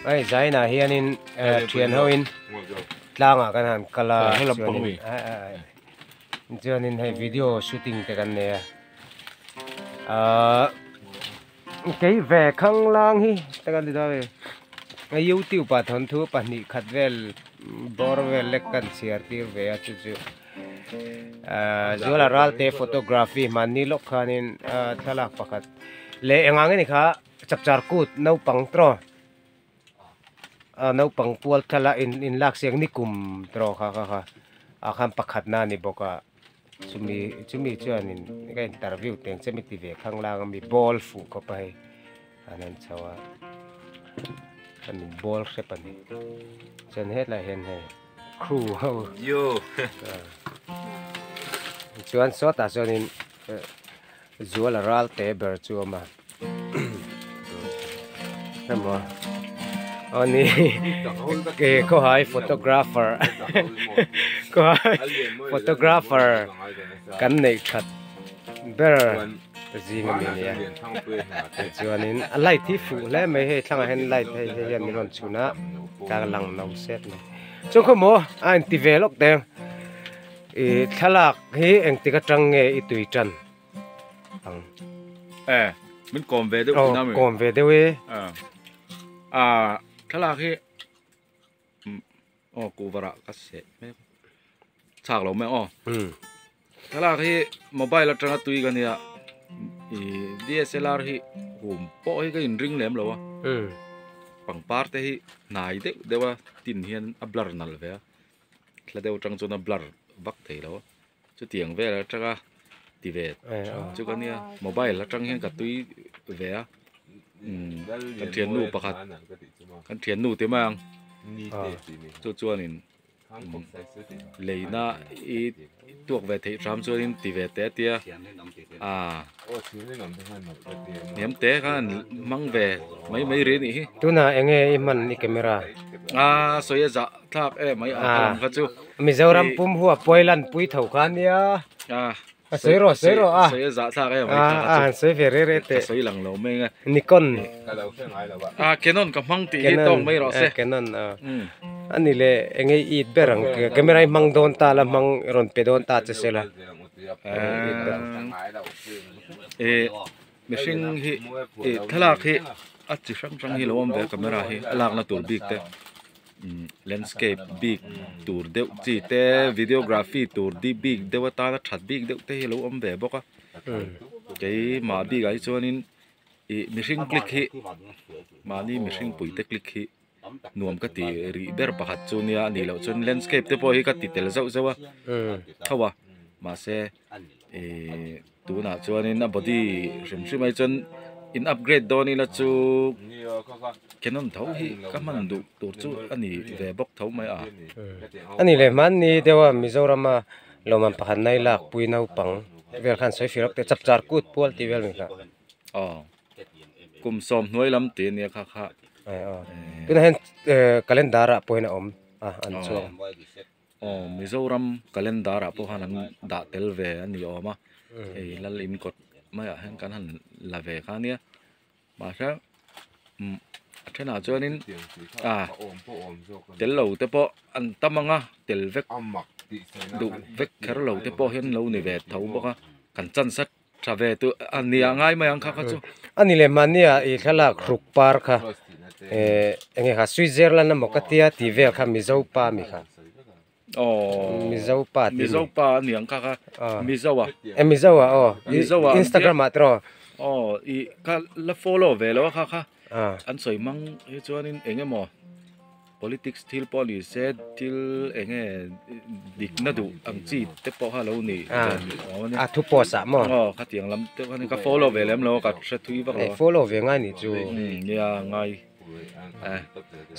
Hei zainah hianin thian hoin tlangah kan han kal a chuanin chuanin hei video shooting te kan nei a ahh kei ve khanglang hi te kan ti dawn a ni youtube ah thawnthu pahnih khat vel bawr vel lek kan chhiar tir ve a chu chu ahh Zuala Ralte photography hmanni lawk khanin thlalak pakhat leh engah nge ni kha. Chapchar kut naupang tawh a naupang pual thla in in lak siak ni kum tawh kha kha kha ah khan pakhat na ani bawk a chumi chumi chuanin ka interview teng che mi ti ve khang lang a mi ball fuh khawp a hei an han chho a an in ball hrep a ni chuan hetlai hian hei crew ho chuan sawtah chuanin Zuala ral te ber chu a awm a emaw aw ni ke khawhai photographer khawhai photographer kan neih that ber zing ami a nia tichuanin a light hi fuh hle mai hei thlangah hian light hei hei hian min rawn chhun a tlang lang no set mai chuan khawmaw a inti ve lawk teng. I thlalak hi engtik atang nge i tui tan ang? E, min kawm ve deuh thin a mi. Kawm ve deuh e. A, thlalak hi aw kuvarah ka seh mek chak lo mai aw. Thlalak hi mobile atanga tui ka nia i DSLR hi hum pawh hi ka inring lem lo a. Pangpar te hi hnai deuh deuh a tin hian a blur nalh ve a. Thla deuh atang chuan a blur vak thei lo a, chutiang vel atanga ti ve chu ka nia mobile atang hian ka tui ve a umm kan thiannu pakhat kan thiannu te mai ang chu chuanin leina i tuak ve theih hram chuanin ti ve teh a tia ah hniam te khan hmang ve mai mai rih a nih hi. Tunah eng nge i hman i camera? A sawi a zah thlak em mai a lam kha chu. Mizoram pum hu a pawi lan pui tho kha nia. A sawi rawh sawi rawh a. Sawi a zah thlak em mai kha chu. A sawi ve re re teh. Ka sawi lang lo mai nge. Nikon. A Canon ka hmang tih hi tawng mai rawh se. Canon a. Ani le eng nge i it ber ang camera i hmang dawn ta la hmang rawn pe dawn ta che sela. Eh mihring hi eh thlalak hi a chi hrang hrang hi lo awm ve a camera hi a lakna tur bik te umm landscape bik tur deuh chi te videography tur di bik deuh atana that bik deuh te hi a lo awm ve bawk a keimah bikah hi chuanin ih mihring click hi mahni mihring puite click hi. Nuam ka ti rih ber pakhat chu nia a nih loh chuan landscape te pawh hi ka ti tel zauh zauh a tho a mahse ihh tunah chuanin a body hrim hrim ai chuan in upgrade dawn ila chu Canon tho hi ka hman duh tur chu a ni ve bawk tho mai a. A ni leh hmanni deuh a Mizorama lawmman pakhat nai lak pui naupang vel khan sawi fir te chapchar kut pual tih vel mi kha. Aw. Kum sawm hnuai lam tih ania kha kha. Tunah hian calendar ah pawhin a awm a an chuang. Aw Mizoram calendar ah pawh khan an dah tel ve a ni awm a hei lal in kawt maiah hian kan han la ve kha ania mahse a thenah chuanin a tel lo te pawh an tam ang a tel vek duh vek kher lo te pawh hian lo ni ve tho bawk a kan chance a Tha ve tu a nia ngai mai ang kha kha chu. A ni leh mahnia i thlalak hruk par kha eh enge kha Switzerland emaw ka tia tih vel kha Mizo pa mi kha. Aww Mizo pa tih mi. Mizo pa a ni ang kha kha Mizo a. E Mizo a aw Mizo a Instagram ah tiraw. Aw i ka la follow ve lo a kha kha an sawi hmang hi chuanin eng emaw. Politics thil pawh ni se thil eng nge dikna duh ang chi te pawh kha lo ni a thu post ah maw aw khatiang lam te khan ka follow ve lem lo ka hre thui vak lo follow ve ngai ni chu nia ngai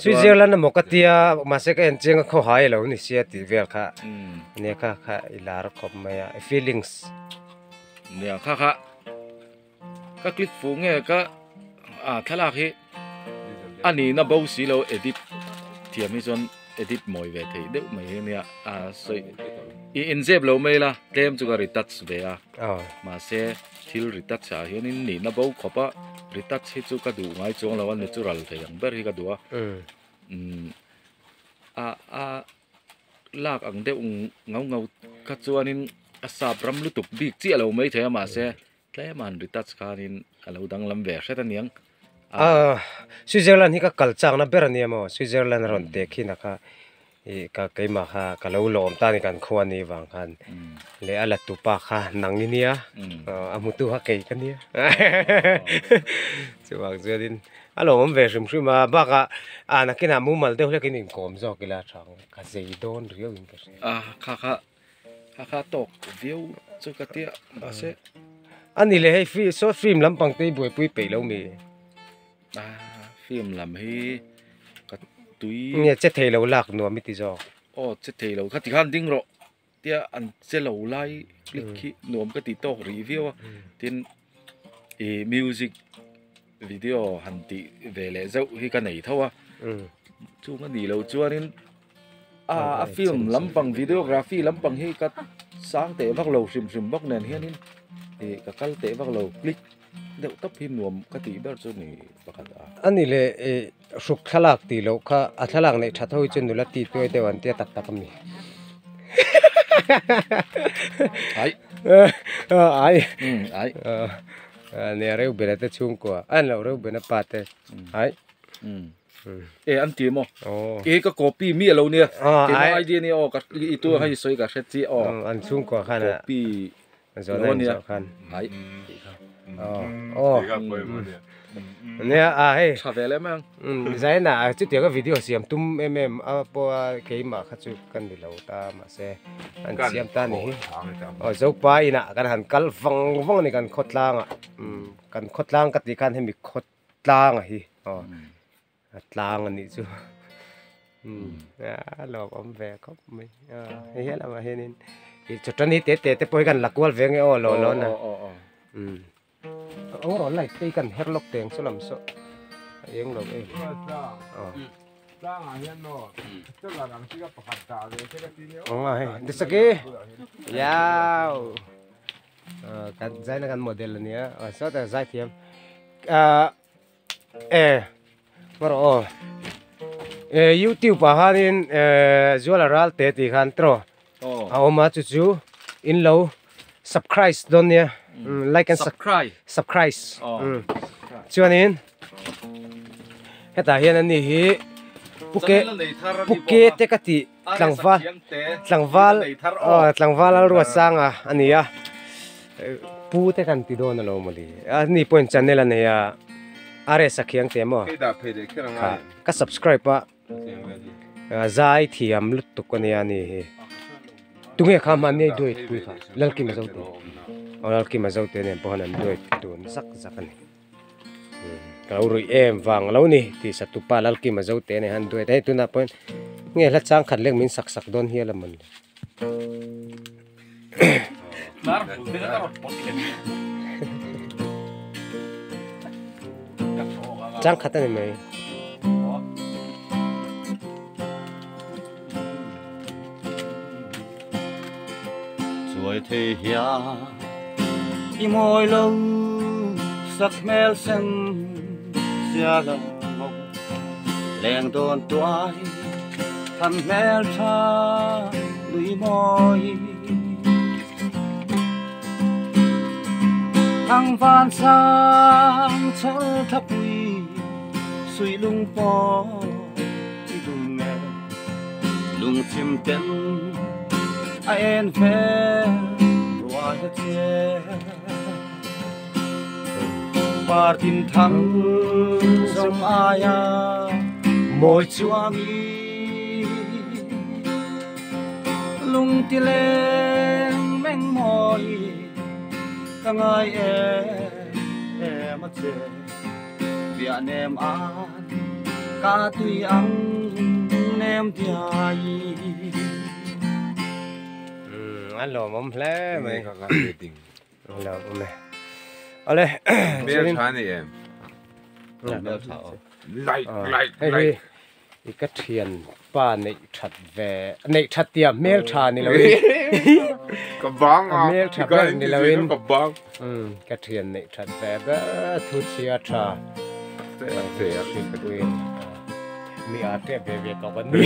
Switzerland emaw ka tia mahse ka en chiang a khaw hai lo ni sia tih vel kha nia kha kha i lar khawp mai a feelings nia kha kha Ka click fuh nge ka ah thlalak hi a nihna bo si lo edit thiam hi chuan edit mawi ve theih deuh mai hi ania a sawi i inzep lo mai la tlem chu ka retouch ve a mahse thil retouch ah hianin nihna bo khawp a. Retouch hi chu ka duh ngai chuang lo a natural thei ang ber hi ka duh a umm a a lak ang deuh ngau ngau kha chuanin a sap ram lutuk bik chiah lo mai thei a mahse tlem a han retouch khanin a lo danglam ve hret a niang a. Switzerland hi ka kal chakna ber a nia maw Switzerland a rawn tek hin a kha Ih ka keimah kha ka lo lawm ta ni kan khua ni vang khan leh a la tupa kha nang i nia a hmutu kha kei ka nia chuvang chuanin a lawmawm ve hrim hrim a bakah ah nakinah mumal deuh hlekin inkawm zawk ila tha ang ka zei dawn riau in ka hria. A kha kha kha kha tawk viau chu ka tia mahse. A ni leh hei short film lampang te hi buaipui peih lo mi. A film lam hi ka tui. Nge che thei lo lak nuam i ti zawk. Aw che thei lo kha ti khan ding rawh tia an che lo lai click khi nuam ka ti tawk rih viau a tin ih music video han tih ve leh zeuh hi ka nei tho a chung a nih loh chuanin a film lampang videography lampang hi ka sang teh vak lo hrim hrim bawk nen hianin ih ka kal teh vak lo click. Deuh tawp hi nuam ka tih ber chu ni pakhat a. A ni le i hruk thlalak tih loh kha a thlalak neih that ho hi chu nula ti tuai deuh an tia tak tak a mi. Ai. Ai. Ai. Nia Reubena te chhungkua a ni lo Reubena pa te ai. E an ti maw? E ka copy mi alo nia. Keimah idea nia aw ka i tu hei sawi ka hre chiah aw. An chhungkua khan a. Copy Zawhna in zawh khan. Aw. Nia a hei. Tha ve lem ang. Zaina a chutiang a video siam tum em em a pawh a keimah kha chu ka ni lo ta mahse an siam ta ni hi. Aw Zopa inah kan han kal vang vang a ni kan khawtlang ah. Kan khawtlang ka tih khan hemi khawtlang a hi aw. A tlang a nih chu a lawmawm ve khawp mai a hei hian amah hianin ih chawṭani te te te pawh hi kan la kual ve nge aw lo lo na aw rawn light te hi kan her lawk teng saw lam saw a eng lo em aw a hei disaki yau kan zaina kan model a nia sawtah zaithiam ah. E marawh aw e youtube ah khanin e zuala ral te tih khan tawh a awm a chu chu in lo subscribe dawn nia like and subscribe chuanin hetah hian ani hi puke puke te ka tih tlangval tlangval aw tlangval a ruat sang a ani a pu te kan ti dawn alo mawle a ni pawhin channel a nei a RS a khiang te maw kha ka subscribe a zai thiam lutuk ania ani hi tunge kha mahni a duai pui kha Lalkima Zote aw Lalkima Zote nen pawh hian an duai dun zak zak ani. Ka lo ruih em vang lo ni tih satupa Lalkima Zote nen han duet a hei tunah pawhin nge hla chang khat lek min sak sak dawn hial a mawni. Chang khat a ni mai. Chuai thei hian i mawi lo sak hmel sen sia lo ngo leng dawn tuai than hmel tha nui mawi thang van sang chhar thapui sui lung pawh i dum nge lung chim ten a en ve ruai a che par tin thang zawng aia mawi chuangi lung ti leng meng mawi ka ngai em em a che. Bia nem an ka tui ang nem diai. A lawmawm hle mai. A lawmawm e. Awle. Hmel tha nei em? Hmel tha aw. Like like like. I ka thian pa neih that ve neih that tia hmel tha ni lo in ka bang a hmel tha ber ni lo in ka bang ka thian neih that ve ber thu chhia tha mi a tep ve ve tawh kan ni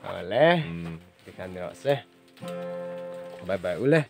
awle tikhan ni rawh se bye bye ule.